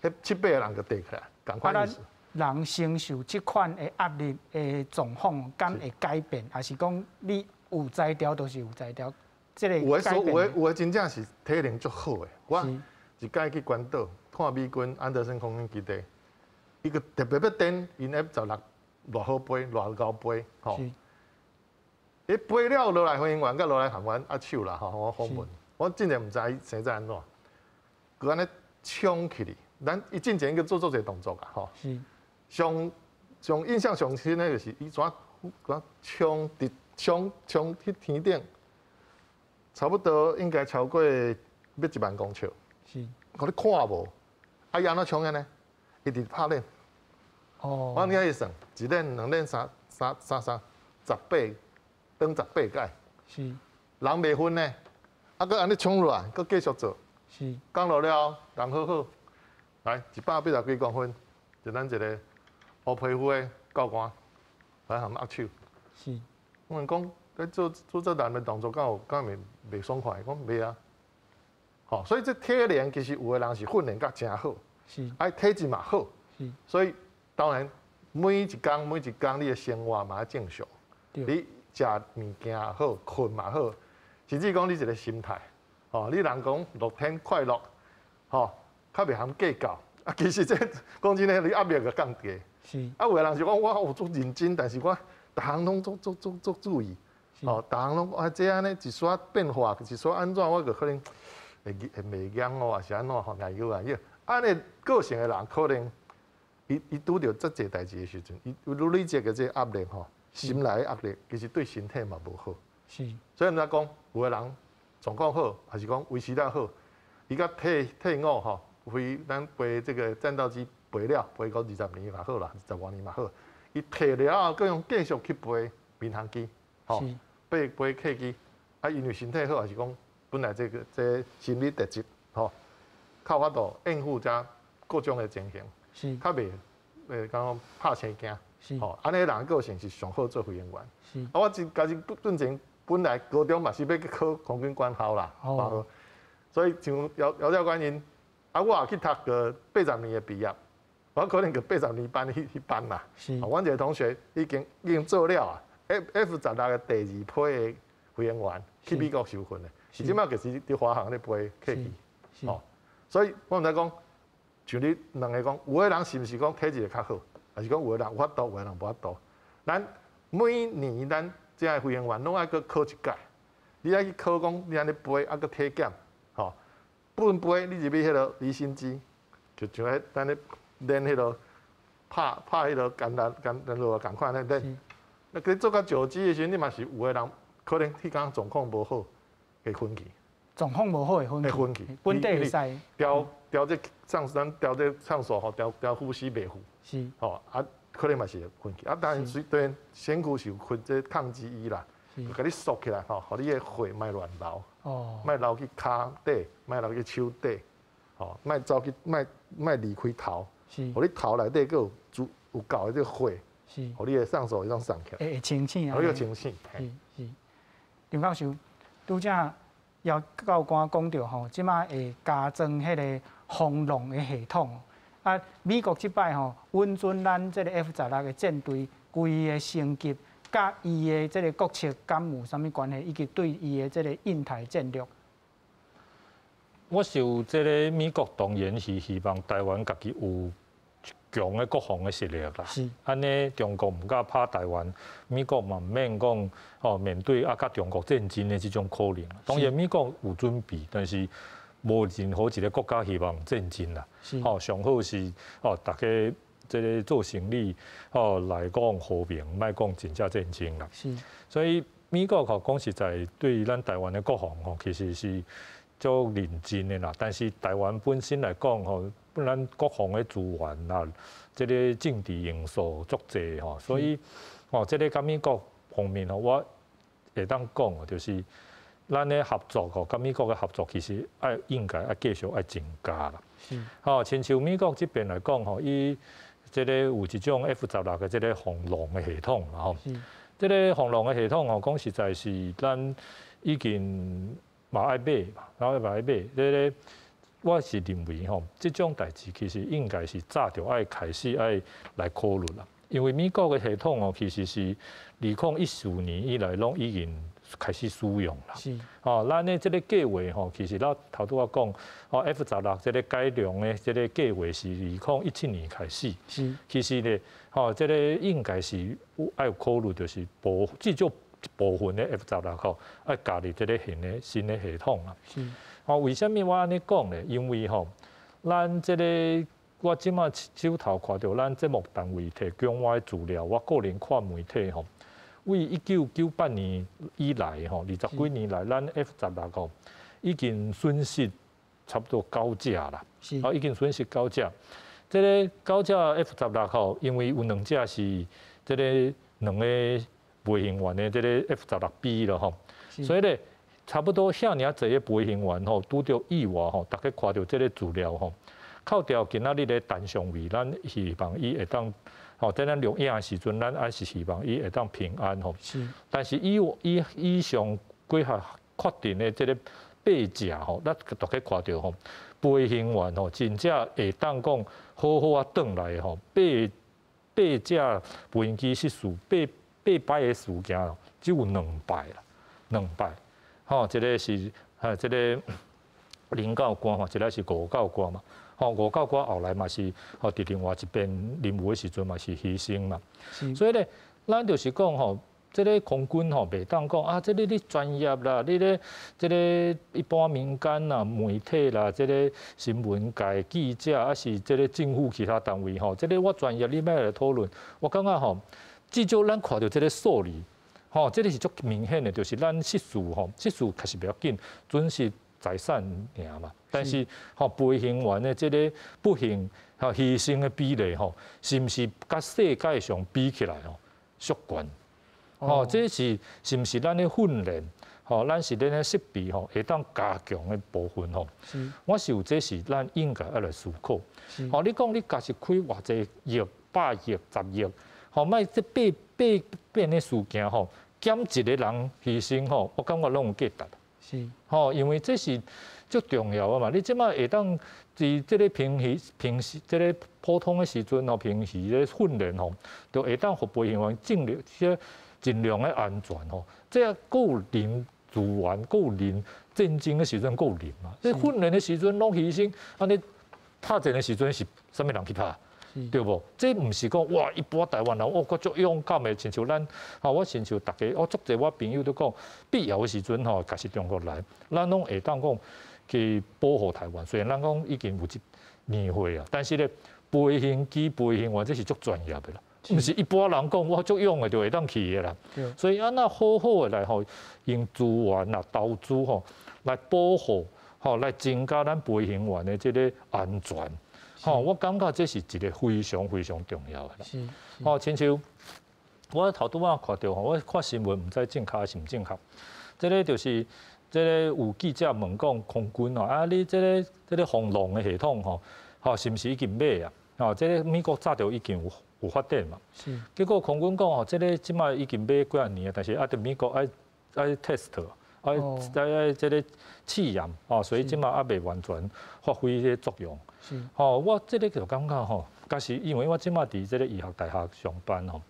彼七八个人就綴起來，仝款意思。人承受這款的壓力的狀況，敢會改變，抑是講你有才調就是有才調？這个有的說有的真正是體能足好的。我一擺去關島看美軍安德森空軍基地，伊閣特別欲展𪜶 F-16偌好飛，偌𠢕飛，吼。伊飛了落來，飛行員佮落來和阮握手啦，吼，我訪問。我真正毋知伊生怎按怎，閣按呢衝起去，咱伊進前閣做一个動作啊，吼。上上印象上深的就是伊怎怎衝佇衝去天頂，差不多應該超過欲1萬公尺。我咧看無，啊，伊按怎衝的呢？伊直拍鏈。哦。我遐去算，一鏈、兩鏈、三三三三十八，轉十八擺。是。人袂昏呢，啊，閣按呢衝落來，閣繼續做。是。降落了，人好好，來180幾公分，就咱一個烏皮膚的教官來含握手。是。我問講，你做做這難的動作，敢有敢袂袂爽快？講袂啊。吼，所以這體能其實有的人是訓練甲誠好，是，愛體質嘛好，是。所以當然每一工每一工你的生活嘛愛正常，你食物件也好，睏嘛好，甚至講你一個心態，吼，你人講樂天快樂，吼，較袂含計較。啊，其實這講真的，你壓力就降低。是。啊，有的人是講我有足認真，但是我逐項攏足足足足注意，吼，逐項攏啊這按呢一絲變化，一絲按怎，我就可能會會袂驚哦，還是按怎吼，來搖來搖。按呢個性的人可能，伊伊拄著遮濟代誌的時陣，伊愈累積的這個壓力吼，心內的壓力其實對身體嘛無好。是。所以毋知講有的人狀況好，還是講維持得好，伊佮退退伍吼，飛咱飛這個戰鬥機飛了，飛過20年嘛好啦，20外年嘛好。伊退了後，閣用繼續去飛民航機，吼，飛飛客機。啊，因為身體好，還是講本來這個這個心理特質，吼，較有法度應付遮各種的情形，是較袂會講拍生驚，是吼。按呢人個性是上好做飛行員。是。啊，我真家己進前本來高中嘛是欲去考空軍官校啦，哦，所以像姚姚教官𪜶，啊，我也去讀過80年的畢業，我可能個80年班彼彼班啦。是。阮一個同學已經已經做了啊，F F 十六的第二批的飛行員去美國受訓的，是這擺就是佇華航咧飛客機，哦，所以我毋知講，像你兩个講，有的人是毋是講體質會較好，還是講有的人有法度，有的人無法度。咱每年咱遮的飛行員攏愛閣考一擺，你愛去考講你按呢飛，啊閣體檢，吼，不論飛你入去彼个離心機，就像彼咱咧練彼个拍拍彼个簡單簡單落仝款咧練。那佮做較石機的時陣，你嘛是有的人可能彼工狀況無好，會昏去。狀況無好會昏去。會昏去。本底會使。調調這上咱調這上手吼，調調呼吸袂赴。是。吼啊，可能嘛是會昏去。啊，當然雖然身軀是有開這抗擊醫啦，共你縮起來吼，予你的血莫亂流。哦。莫流去跤底，莫流去手底，吼，莫走去，莫莫離開頭。是。予你頭內底閣有足有夠的這個血。是。予你的上手會當送起來。會清醒啊。予你清醒。是是。張教授，拄才姚教官講著吼，這擺會加裝彼个防浪的系統。啊，美國這擺吼，允准咱這个 F 十六的戰隊規个升級，佮伊的這个國策敢有啥物關係，以及對伊的這个印太戰略。我想這个美國當然是希望台灣家己有強的國防的實力啦。是。按呢，中國毋敢拍台灣，美國嘛毋免講吼面對啊，佮中國戰爭的這種可能。當然美國有準備，但是無任何一個國家希望戰爭啦。是。吼，上好是吼，大家這个做生意吼來講和平，莫講真正戰爭啦。是。所以美國吼講實在，對咱台灣的國防吼，其實是足認真的啦。但是台灣本身來講吼，本來國防的資源啦，這个政治因素足濟吼，所以吼，這个佮美國方面吼，我會當講就是咱的合作吼，佮美國的合作其實愛應該愛繼續愛增加啦。是。吼，親像美國這邊來講吼，伊這个有一種 F 十六的這个防浪的系統啦吼。是。這个防浪的系統吼，講實在是咱已經嘛愛買嘛，然後嘛愛買。這个我是認為吼，這種代誌其實應該是早就愛開始愛來考慮啦。因為美國的系統哦，其實是2014年以來攏已經開始使用啦。是。哦，咱的這个計劃吼，其實咱頭拄仔講，哦 F 十六這个改良的這个計劃是2017年開始。是。其實咧，吼，這个應該是有愛有考慮，就是部至少一部分的 F 十六吼，愛加入這个新的新的系統啦。是。哦，為啥物我按呢講咧？因為吼，咱這个我這馬手頭看著咱節目單位提供我的資料，我個人看媒體吼，為1998年以來吼，20幾年來，咱 F 十六吼已經損失差不多九架啦，哦，已經損失九架。這个九架 F 十六吼，因為有兩架是這个兩个飛行員的這个 F-16B 了吼，所以咧差不多遐爾濟个飛行員吼，拄著意外吼，大家看著這个資料吼，扣掉今仔日的陳上尉，咱希望伊會當吼，在咱錄影的時陣，咱還是希望伊會當平安吼。但是以以以上幾項確定的這个八架吼，咱大家看著吼，飛行員吼，真正會當講好好啊轉來吼，八八架飛行機失事，八八擺的事件只有兩擺啦，兩擺，吼，一个是哈，這个林教官吼，一个是吳教官嘛，吼，吳教官後來嘛是吼，佇另外一邊任務的時陣嘛是犧牲嘛，所以咧，咱就是講吼。這个空軍吼，袂當講啊，這个你專業啦，你咧這个一般民間啦、媒體啦、這个新聞界記者，抑是這个政府其他單位吼，這个我專業你欲來討論，我感覺吼，至少咱看著這个數字，吼，這个是足明顯的，就是咱失事吼，失事確實袂要緊，損失財產爾嘛，但是吼飛行員的這个不幸吼犧牲的比例吼，是毋是佮世界上比起來吼，足懸？吼，這是是毋是咱的訓練？吼，咱是咱的設備吼，會當加強的部分吼。我想這是咱應該愛來思考。吼，你講你假設開偌濟億、百億、十億，吼，莫這八八變的事件吼，減一个人犧牲吼，我感覺攏有價值。吼，因為這是足重要的嘛。你這擺會當佇這个平時、平時這个普通的時陣吼，平時咧訓練吼，就會當予飛行員盡力這盡量的安全吼。這閣有人資源，閣有人戰爭的時陣閣有人嘛。這訓練的時陣攏犧牲，按呢拍戰的時陣是啥物人去拍？對無？這毋是講哇，一般台灣人哦，閣足勇敢的，親像咱吼，我親像逐家，我足濟我朋友都講，必要的時陣吼，假設中國來，咱攏會當講去保護台灣。雖然咱講已經有一年歲啊，但是咧，飛行機飛行員這是足專業的啦，毋是一般人講我足勇的就會當去的啦。所以按怎好好的來吼，用資源啦、投資吼，來保護吼，來增加咱飛行員的這个安全。吼，我感覺這是一个非常非常重要的啦。吼，親像我頭拄仔看著吼，我看新聞毋知正確抑是毋正確。這个就是這个有記者問講空軍吼，啊，你這个這个防狼的系統吼，吼是毋是已經買啊？吼，這个美國早就已經有有發展嘛。結果空軍講吼，這个這擺已經買幾仔年啊，但是啊，佇美國愛愛 test，愛愛愛這个試驗，吼，所以這擺猶未完全發揮這个作用。吼，我這个就感覺吼，假是因為我這擺佇這个醫學大學上班吼，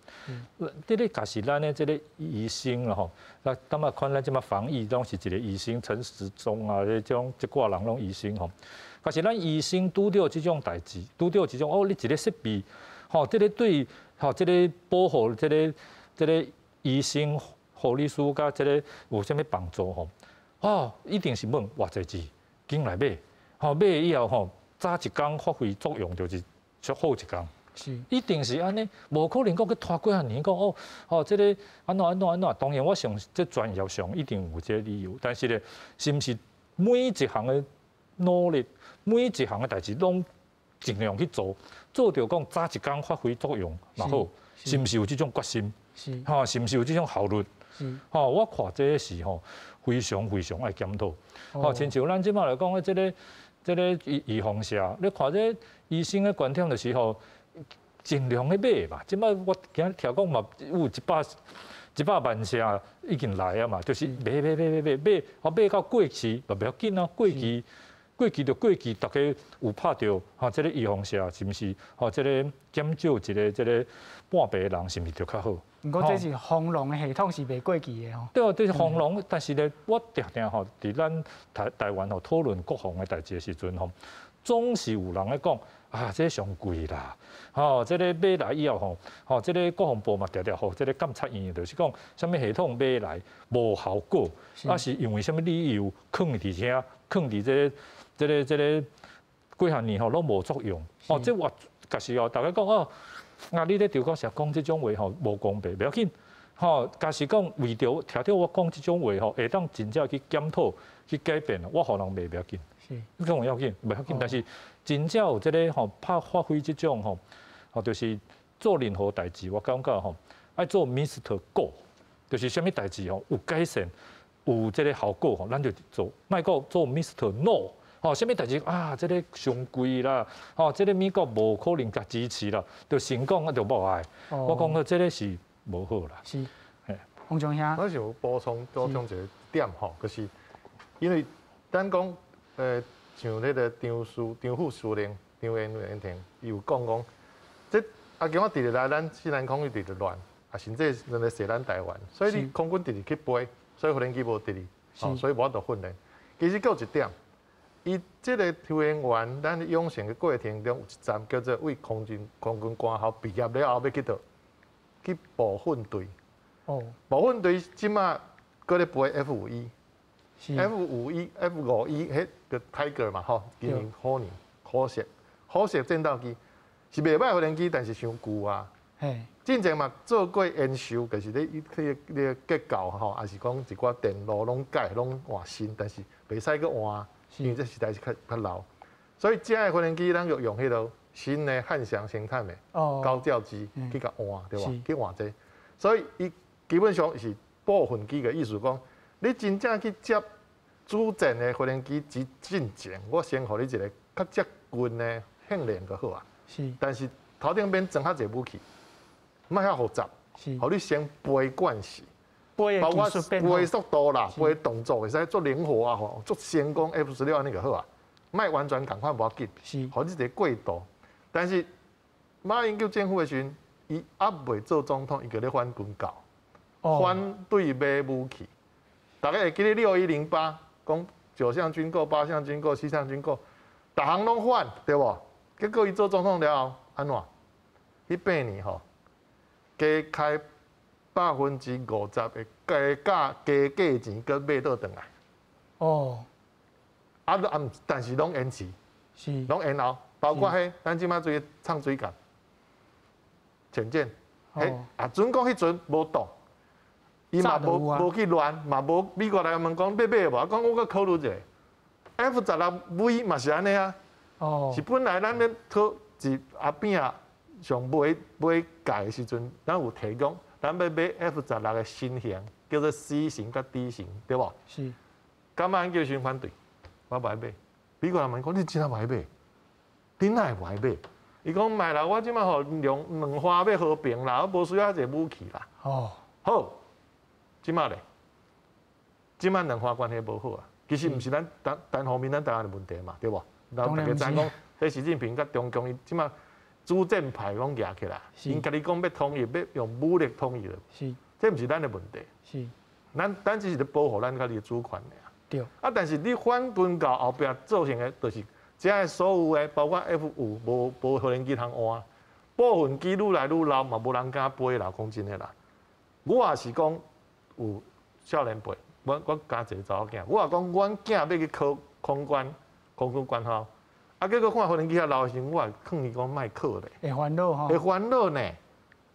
這个假是咱的這个醫生啦吼，那感覺看咱這擺防疫攏是一个醫生陳時中啊，這種這掛人攏醫生吼，假是咱醫生拄著這種代誌，拄著這種哦，你一个設備，吼，這个對吼，這个保護這个這个醫生、護理師佮這个有啥物幫助吼？哦，一定是問偌濟錢，緊來買，吼買以後吼。早一工發揮作用就是足好一工，一定是按呢，無可能講去拖幾仔年講哦，哦，這个按怎按怎按怎，當然我想這專業上一定有這个理由，但是咧，是毋是每一項的努力，每一項的代誌攏盡量去做，做著講早一工發揮作用嘛好，是毋是有這種決心？吼，是毋是有這種效率？吼，我看這个是吼非常非常愛檢討。吼，親像咱這擺來講，這个。這个預預防射，你看這醫生的觀點就是吼，盡量去買嘛。這擺我今日聽講嘛，有一百一百萬劑已經來啊嘛，就是買買買買買買，啊買到過期嘛袂要緊啊，過期過期就過期，大家有拍著吼，這个預防射是毋是？吼，這个減少一个這个半百人是毋是就較好？毋過這是防狼的系統是袂過期的吼。對啊，這是防狼，但是咧，我定定吼，佇咱台台灣吼討論國防的代誌的時陣吼，總是有人咧講啊，這上貴啦，吼，這个買來以後吼，吼，這个國防部嘛定定予這个監察院，就是講啥物系統買來無效果，啊是因為啥物理由囥佇遐，囥佇這个這个這个幾若年吼攏無作用，哦，這我確實哦，大家講哦。啊！你咧就講成講這種話吼，無公平，袂要緊吼。假使講為著聽著我講這種話吼，會當真正去檢討、去改變，我予人罵袂要緊。你講有要緊，袂要緊，但是真正有這个吼拍發揮這種吼，吼就是做任何代誌，我感覺吼愛做 Mr. Go，就是啥物代誌吼有改善，有這个效果吼，咱就做，莫閣做 Mr. No，吼，啥物代誌啊，這个傷貴啦，吼，這个美國無可能共支持啦，就先講啊就無愛。我講個這个是無好啦。是，洪總兄，我想補充一個點吼，就是因為咱講。像那个張副司令張延廷，伊有講講，這啊叫我直直來咱西南空域直直亂，啊甚至人咧射咱台灣，所以你空軍直直去飛，所以飛行機無直直，所以無法度訓練。其實閣有一點，伊這个飛行員，咱養成的過程中有一站叫做為空軍官校畢業了後欲去佗？去部訓隊。部訓隊這馬閣咧飛 F5E。F5E、F5E，彼个 Tiger 嘛吼，今年虎年虎式戰鬥機是袂䆀飛行機，但是傷舊啊。進前嘛做過研修，就是咧伊個結構吼，抑是講一寡電路攏改攏換新，但是袂使閣換，因為這實在是較老。所以這个飛行機咱就用彼个新的漢翔星探的高教機去共換，對無？去換這個，所以伊基本上是部分機的意思講，你真正去接主戰的飛行機之進前，我先予你一个較接近的訓練就好啊。但是頭頂免裝較濟武器，莫遐複雜，予你先飛慣勢，包括飛速度啦、飛動作會使足靈活啊，吼，足成功 F-16按呢就好啊。莫完全仝款無要緊，予你一個過渡。但是馬英九政府的時陣，伊猶未做總統，伊就咧反軍購，反對買武器。大家會記得6108講九項軍購、八項軍購、七項軍購，逐項攏反，對無？結果伊做總統了後，按怎？彼8年吼，加開50%的加價加價錢，閣買倒轉來。啊，啊，但是攏延遲，攏延後，包括彼咱這馬做唱水艦、潛艦，彼啊，準講彼陣無動，伊嘛無去亂，嘛無美國來問講欲買無？講我閣考慮者，F-16V 嘛是按呢啊。是本來咱咧討是阿扁仔上買買界的時陣，咱有提供，咱欲買 F-16的新型，叫做 C 型佮 D 型，對無？是。馬英九時反對，我無愛買。美國人問講，你真正無愛買？你哪會無愛買？伊講莫啦，我這馬吼兩岸欲和平啦，我無需要遐濟武器啦。好，這馬咧，這馬兩岸關係無好啊。其實毋是咱單單方面咱台灣的問題嘛，對無？咱大家知影講，這習近平佮中共伊這馬主戰派攏舉起來，𪜶家己講欲統一，欲用武力統一了。這毋是咱的問題。咱只是咧保護咱家己的主權爾。啊，但是你反軍購後壁造成的，就是這个所有的，包括 F-5無飛行機通換，部分機愈來愈老嘛，無人敢飛啦，講真的啦。我也是講有少年輩，我加一个查某囝，我也講阮囝欲去考空軍，空軍官校，啊，結果看飛行機遐老的時陣，我也勸伊講莫考咧。會煩惱吼。會煩惱呢。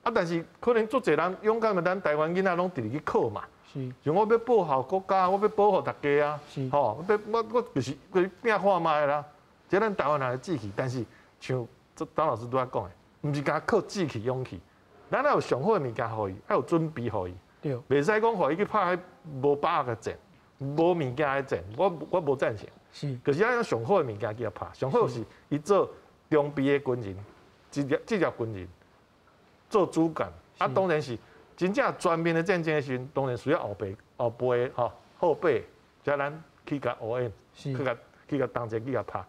啊，但是可能足濟人勇敢的，咱台灣囡仔攏直直去考嘛。像我欲報效國家，我欲保護大家啊。吼，欲我就是拼看覓啦。這咱台灣人的志氣，但是像張老師拄仔講的，毋是干靠志氣勇氣，咱愛有上好的物件予伊，愛有準備予伊。袂使講予伊去拍彼無把握的戰，無物件的戰，我無贊成。可是愛用上好的物件去拍，上好是伊做中備的軍人，職業軍人，做主幹。啊，當然是真正全面的戰爭的時陣，當然需要後備吼後備，才咱去共応援，去共同齊去共拍。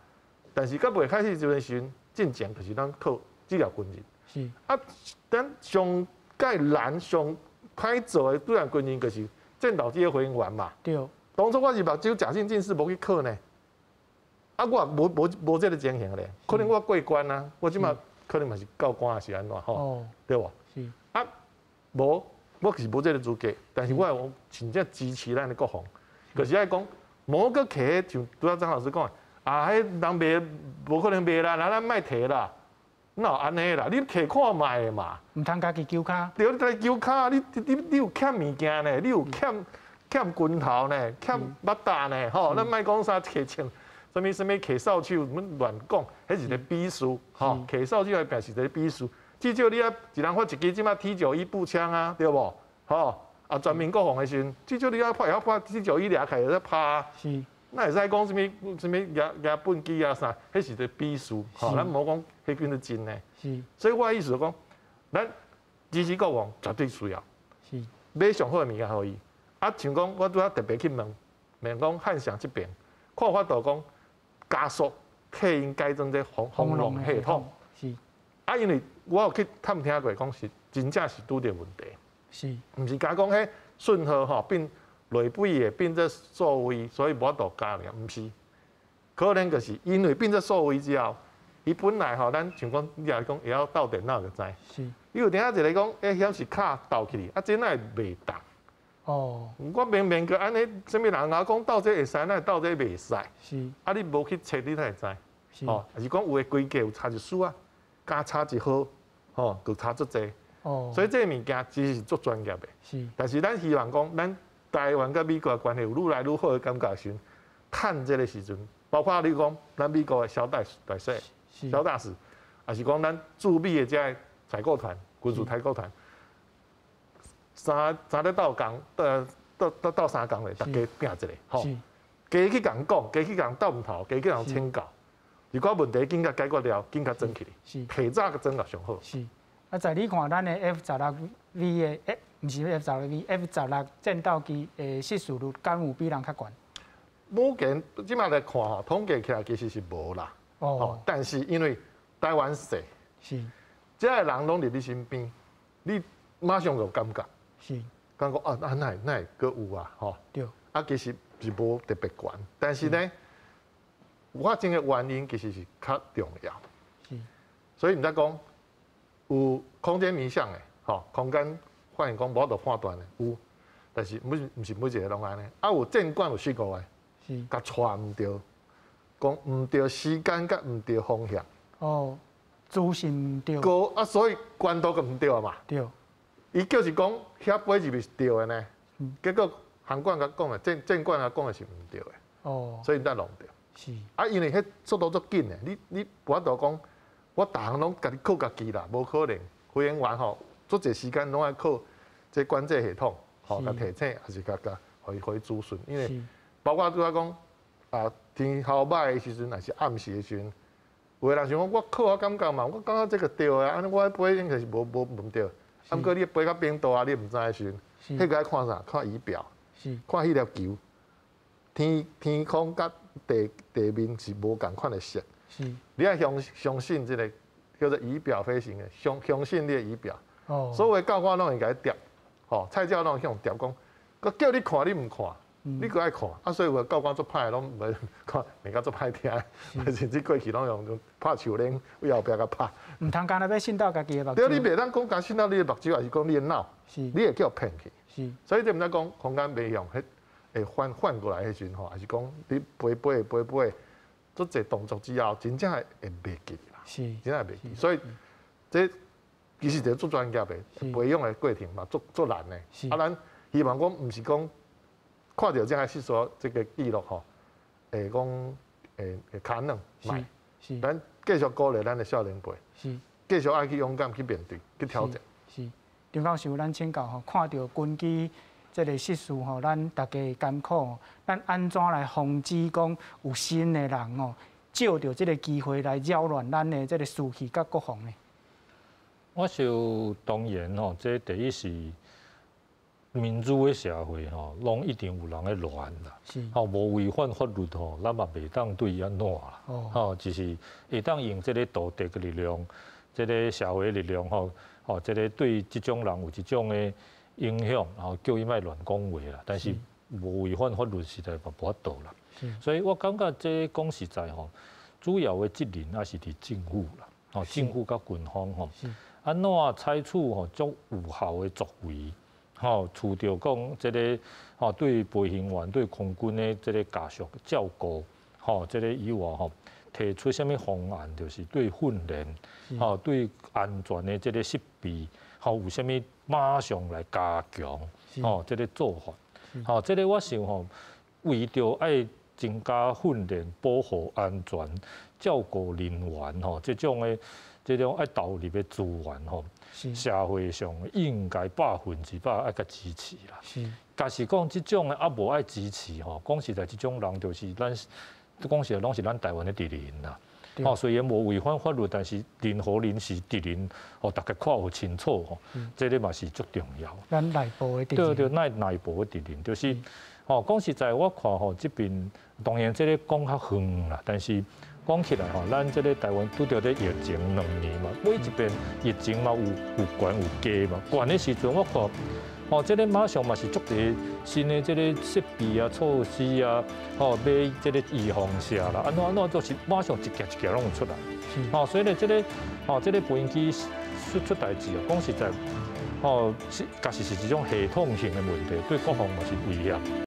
但是閣未開始這陣時陣，進前就是咱靠職業軍人。啊，咱上蓋難、上歹做的職業軍人，就是戰鬥機的飛行員嘛。當初我是目睭假性近視，無去考呢。啊，我也無這个情形咧，可能我過關啊，我這馬可能嘛是教官抑是按怎吼，對無？啊，無，我是無這个資格，但是我會真正支持咱的國防，就是愛講，無閣摕，像拄仔張老師講的，啊，彼人賣無可能賣啦，咱莫提啦，哪有按呢啦？你提看覓嘛？毋通家己揪跤。對，你家己揪跤，你有欠物件呢，你有欠軍頭呢，欠腹罩呢，吼，咱莫講啥提槍，啥物啥物騎掃帚，亂講，彼是一個比喻，吼，騎掃帚的病是一個比喻。至少你啊，一人發一支這馬 T91步槍啊，對無？吼，啊，全民國防的時陣，至少你啊拍會曉拍 T91掠起來會使拍。是。那會使講啥物啥物舉舉畚箕啊啥，彼是一個比喻，吼，咱無講彼叫做真的。是。所以我的意思就講，咱支持國防絕對需要。是。買上好的物件予伊。啊，像講我拄仔特別去問，問講漢翔這邊，看有法度講加速替𪜶改裝這防風浪系統。是。啊，因為我有去探聽過，講是真正是拄著問題。是。毋是敢講彼訊號吼變類比的變做數位，所以無法度加爾，毋是。可能就是因為變做數位之後，伊本來吼，咱像講你若講會曉鬥電腦就知。是。伊有當仔一個講，欸，顯示卡鬥起去，啊，這哪會袂動？哦。我明明閣按呢，啥物人共我講鬥這會使，哪會鬥這袂使？是。啊，你無去測，你哪會知？是。吼，抑是講有的規格有差一絲仔，加差一號，吼，閣差足濟。哦。所以這个物件其實是足專業的。是。但是咱希望講，咱台灣佮美國的關係有愈來愈好的感覺時陣，趁這个時陣，包括你講咱美國的蕭大大使、蕭大使，抑是講咱駐美的這个採購團、軍事採購團，三三咧鬥共，鬥鬥鬥三工咧，大家拼一下，吼，加去共講，加去共鬥頭，加去共請教，如果問題緊共解決了，緊共裝起來，提早共裝也上好。是，啊，在你看咱的 F 十六 V 的，毋是 F 十六 V，F 十六戰鬥機的失事率，敢有比人較懸？目前這馬來看吼，統計起來其實是無啦。哦。但是因為台灣細，是，這个人攏佇你身邊，你馬上就有感覺。是。感覺啊啊，哪會哪會閣有啊？吼。對。啊，其實是無特別懸，但是呢，發生的原因其實是較重要。是。所以毋知講有空間迷向的，吼，空間發現講無法度判斷的有，但是每毋是每一個攏按呢。啊，有戰管有失誤的，共帶毋著，講毋著時間佮毋著方向。哦，資訊毋著。高啊，所以關度就毋對嘛。對。伊就是講遐飛入去是對的呢，結果航管共講的，戰戰管共講的是毋對的。哦。所以才弄著。是。啊，因為彼速度足緊的，你你無法度講，我逐項攏家己靠家己啦，無可能。飛行員吼，足濟時間攏愛靠這管制系統，吼，共提醒，抑是共共，予伊予伊資訊。因為包括拄仔講啊，天候䆀的時陣，抑是暗時的時陣，有的人想講我靠我感覺嘛，我感覺這個對的，按呢我飛應該是無無毋對。啊，毋過你飛較邊度啊，你毋知的時陣，彼個愛看啥？看儀表，看彼粒球，天天空佮地地面是無仝款的色。你愛相相信這個叫做儀表飛行的，相相信你的儀表。哦。所有的教官攏會共伊疊，吼，菜鳥攏會向疊講，閣叫你看你毋看，你閣愛看。啊，所以有的教官足歹，攏袂看，物件足歹聽，甚至過去攏用拍手輪，位後壁共拍。毋通干焦欲信到家己的目睭。對，你袂當講干信到你的目睭，抑是講你的腦，你會叫騙去。是。所以這毋知講空間迷向，彼會翻翻過來彼時陣吼，抑是講你飛飛飛飛，足濟動作之後，真正會袂記啦。是。真正會袂記。所以這其實一個足專業的培養的過程嘛，足足難的。是。啊，咱希望講毋是講看著這个失事這個記錄吼，會講會會跤軟䆀。是。咱繼續鼓勵咱的少年輩。是。繼續愛去勇敢去面對，去挑戰。是。張教授，咱請教吼，看著軍機這个失事吼，咱大家會艱苦，咱按怎來防止講有心的人吼，藉著這个機會來擾亂咱的這个士氣佮國防呢？我想當然吼，這第一是民主的社會吼，攏一定有人咧亂啦。是。吼，無違反法律吼，咱嘛袂當對伊按怎啦。哦。吼，就是會當用這个道德的力量，這个社會力量吼，吼，這个對這種人有這種的影響，吼，叫伊莫亂講話啦。但是無違反法律，實在嘛無法度啦。是。所以我感覺這講實在吼，主要的責任還是佇政府啦，吼，政府佮軍方吼。是。按怎採取吼足有效的作為，吼，除著講這个吼對飛行員、對空軍的這个家屬照顧，吼，這个以外吼，提出啥物方案，就是對訓練，吼，對安全的這个設備，吼，有啥物馬上來加強，吼，這个做法，吼，這个我想吼，為著愛增加训练、保护安全、照顾人员吼，這種的這種愛投入的資源吼，社會上應該100%愛共支持啦。假使講這種的啊無愛支持吼，講實在，這種人就是咱講實在攏是咱台灣的敵人啦。吼，雖然無違反法律，但是任何人是敵人，予大家看予清楚吼，這个嘛是足重要。咱內部的敵人。對對，咱內部的敵人就是，吼，講實在，我看吼這邊當然這个講較遠啦，但是講起來吼，咱這个台灣拄著咧疫情2年嘛，每一遍疫情嘛有懸有低嘛，懸的時陣我看，吼，這个馬上嘛是足濟新的這個設備啊、措施啊，吼，買這个預防射啦，按怎按怎都是馬上一件一件攏有出來。吼，所以咧，這个吼，這个飛機出代誌哦，講實在，吼，是確實是一種系統性的問題，對國防嘛是威脅。